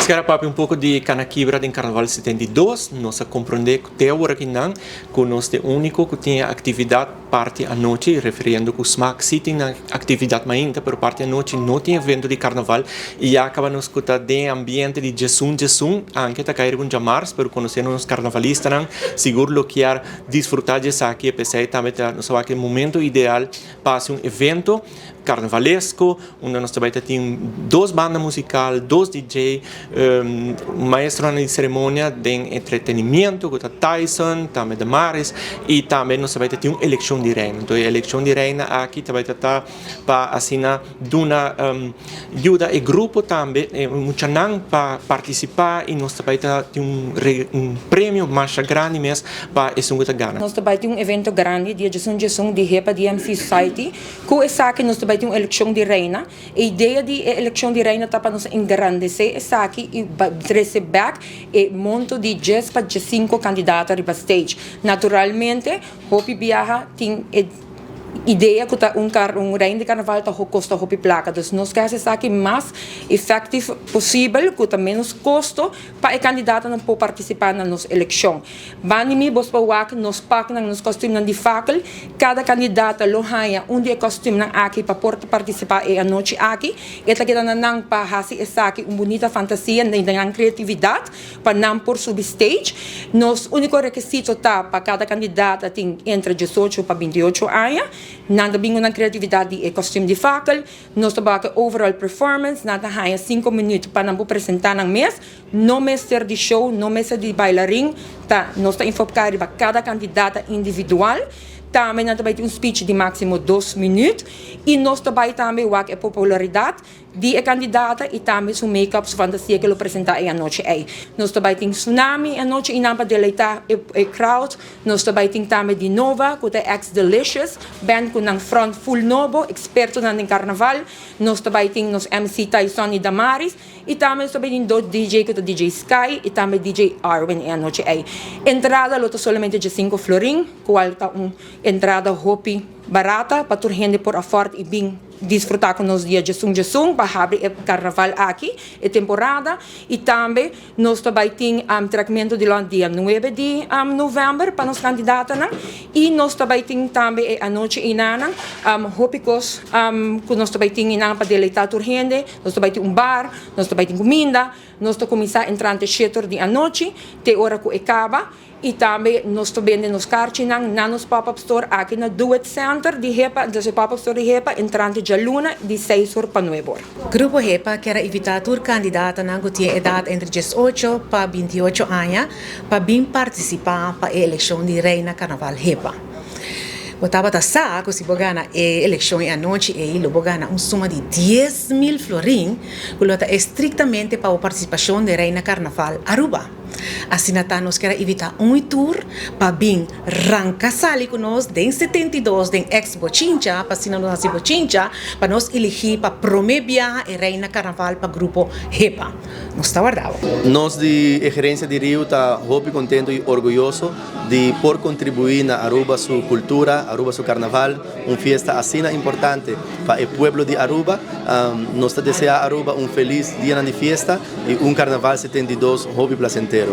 Nos kier a papia un poco di Cana Kibra den Carnaval 72. Nos a comprende te awor aki nan cu nos ta e unico cu tin actividad parti anochi, refiriendo cu Smaak si tin actividad mainta, pero parti anochi no tin evento di Carnaval y ya caba nos cu ta den ambiente di 11 11, aunke ta cay riba un djamars, pero conociendo nos carnavalistanan, sigur lo kier disfruta di esaki. P'esey tambe ta nos a wak e momento ideal pa haci un evento carnavalesco, unda nos ta bay ta tin dos banda musical, dos DJ, maestronan di ceremonia den entretenimiento cu ta Tyson, tambe Damaris, y tambe nos ta bay ta tin un eleccion di reina. Entonces e eleccion di reina aki ta bay ta ta pa asina duna yuda e grupo tambe, e muchanan pa participa, y nos ta bay ta tin un premio masha grandi mes pa esun cu ta gana. Nos ta bay tin un evento grandi dia 11 11 di HEPA DMC Society. Cu esaki nos ta bay tin un eleccion di reina. E idea di e eleccion di reina ta pa nos engrandece esaki y trece back e monto di 10 pa 5 candidato riba stage. Naturalmente, hopi biaha tin e idea cu ta un reina di carnaval ta costa hopi placa. Dus nos kier esaki mas effectief posibel, cu ta menos costo pa e candidatonan por participa na nos eleccion. Banda mi bos por wak nos paknan, nos costume di fakkel. Cada candidato lo haya un di e costume aki pa por participa e anochi aki. E ta keda na nan pa hasi esaki un bunita fantasia den nan creatividad pa nan por subi stage. Nos unico requisito ta pa cada candidato tin entre 18 pa 28 aña. Nan ta bin cu nan creatividad di e costume di fakkel. Nos ta wak overall performance, nan ta haya 5 minuut pa nan presenta nan mes. No mester di show, no mester di bailarin, ta nos ta enfoca riba cada candidato individual. Tambe nan tambe tin un speech di maximo 2 minuut y nos tambe tambe wak e popularidad di e candidato y tambe su make-up, su fantasia cu lo presenta e anochi ey. Nos tambe tin Tsunami anochi y pa deleita e crowd. Nos tambe tin tambe di Nova, cu ta Ex Delicious, band cu nan front full nobo, experto na carnaval. Nos tambe tin nos MC Tyson y Damaris y tambe nos tambe tin dos DJ, cu ta DJ Sky y tambe DJ Arwin e anochi ey. Entrada lo ta solamente di 5 florin, cual ta un entrada hopi barata pa tur hende por afford y bin disfruta cu nos dia 11 11 pa habri e carnaval aki, e temporada. Y tambe nos tambe tin trattamento di dia 9 di november pa nos candidatonan y nos tambe tin tambe e anochi einan hopi cos cu nos tambe tin einan pa deleita tur hende. Nos tambe tin un bar, nos tambe tin cuminda. Nos ta cuminsa entrante 7 di anochi te ora cu e caba y tambe nos ta bende nos carchinan na nos pop-up store aki na Do It Center di HEPA, dus e pop-up store di HEPA, entrante djaluna di 6 or pa 9 or. Grupo HEPA kier invita tur candidatonan cu tin edad entre 18 pa 28 aña pa bin participa pa e eleccion di Reina Carnaval HEPA. Bo tabata sa cu si bo gana e eleccion e anochi ey, lo bo gana un suma di 10 mil florin, cu ta estrictamente pa e participacion di Reina Carnaval Aruba. Asina ta, nos kier invita un tur pa bin ranca sali cu nos den 72 den ex Bochincha, pa asina nos hasi bochincha, pa nos eligi pa prome biaha e Reina Carnaval pa grupo HEPA. Nos ta warda bo. Nos di gerencia di Riu ta hopi contento y orguyoso di por contribui na Aruba su cultura, Aruba su carnaval, un fiesta asina importante pa e pueblo di Aruba. Nos ta desea Aruba un feliz dia di fiesta y un carnaval 72 hopi placentero.